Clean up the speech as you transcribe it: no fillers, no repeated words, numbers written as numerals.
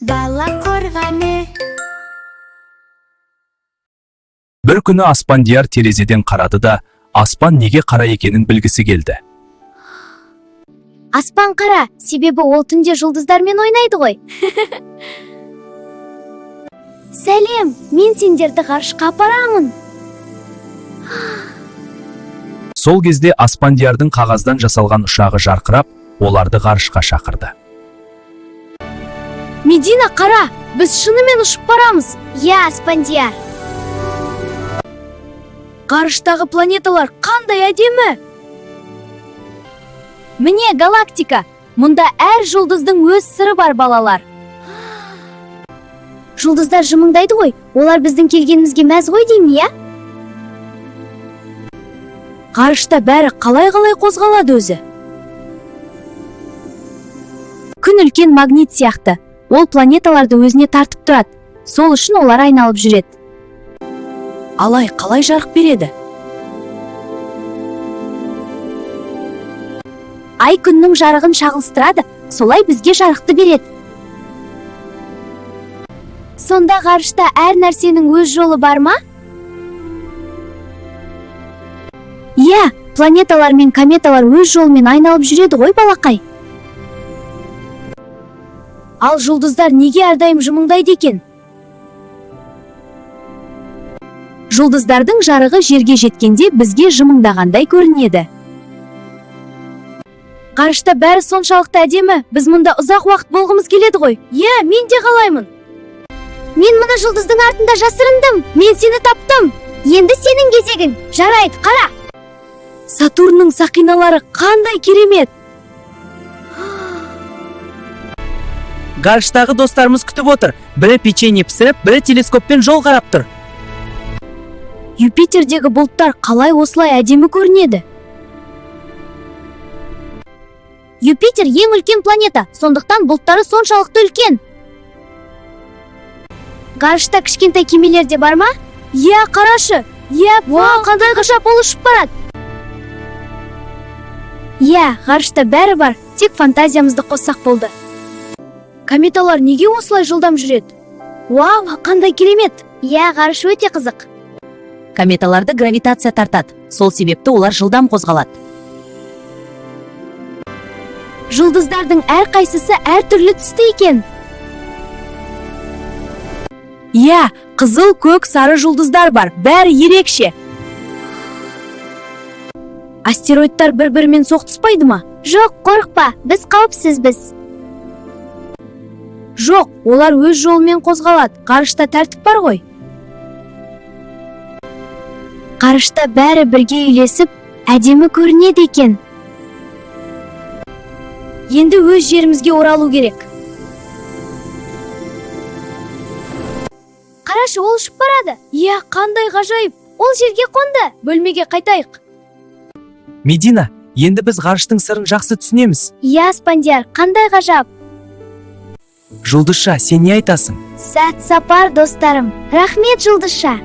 Бала қорғаны. Бір күні Аспандияр терезеден қарады да, аспан неге қара екенін білгісі келді. Аспан қара, себебі ол түнде жұлдыздармен ойнайды ғой. Сәлем, мен сендерді ғарышқа апарамын. Сол кезде Аспандиярдың қағаздан жасалған ұшағы жарқырап, оларды ғарышқа шақырды. Медина, қара, біз шынымен ұшып барамыз. Иә, Аспандияр. Ғарыштағы планеталар қандай әдемі! Міне галактика. Мұнда әр жұлдыздың өз сыры бар, балалар. Жұлдыздар жымыңдайды ғой. Олар біздің келгенімізге мәз ғой деймін, иә? Ғарышта бәрі қалай-қалай қозғалады өзі? Күн үлкен магнит сияқты. Ол планеталарды өзіне тартып тұрады. Сол үшін олар айналып жүреді. Алай қалай жарық береді? Ай күннің жарығын шағылыстырады, солай бізге жарықты береді. Сонда ғарышта әр нәрсенің өз жолы бар ма? Иә, планеталар мен кометалар өз жолымен айналып жүреді ғой, балақай. Ал жұлдыздар неге әрдайым жымыңдайды екен? Жұлдыздардың жарығы жерге жеткенде бізге жымыңдағандай көрінеді. Ғарышта бәрі соншалықты әдемі, біз мұнда ұзақ уақыт болғымыз келеді ғой. Иә, мен де қалаймын. Мен мына жұлдыздың артында жасырындым. Мен сені таптым. Енді сенің кезегің. Жарайды, қара. Сатурнның сақиналары қандай керемет! Ғарыштағы достарымыз күтіп отыр. Бірі печенье пісіріп, бірі телескоппен жол қарап тұр. Юпитердегі бұлттар қалай осылай әдемі көрінеді? Юпитер ең үлкен планета, сондықтан бұлттары соншалықты үлкен. Ғарышта кішкентай кемелер де бар ма? Иә, қарашы. Иә, вау, қандай ғажап, ол ұшып барады. Иә, ғарышта бәрі бар, тек фантазиямызды қоссақ болды. Кометалар неге осылай жылдам жүреді? Вау, қандай керемет! Иә, ғарыш өте қызық. Кометаларды гравитация тартады. Сол себепті олар жылдам қозғалады. Жұлдыздардың әрқайсысы әртүрлі түсті екен. Иә, қызыл, көк, сары жұлдыздар бар. Бәрі ерекше. Астероидтар бір-бірімен соқтыспайды ма? Жоқ, қорықпа, біз қауіпсізбіз. Жоқ, олар өз жолымен қозғалады. Ғарышта тәртіп бар ғой. Ғарышта бәрі бірге үйлесіп, әдемі көрінеді екен. Енді өз жерімізге оралу керек. Қарашы, ол ұшып барады. Иә, қандай ғажайып! Ол жерге қонды. Бөлмеге қайтайық. Медина, енді біз ғарыштың сырын жақсы түсінеміз. Иә, Аспандияр, қандай ғажап! Жұлдызша, сен не айтасың? Сәт сапар, достарым. Рахмет, Жұлдызша.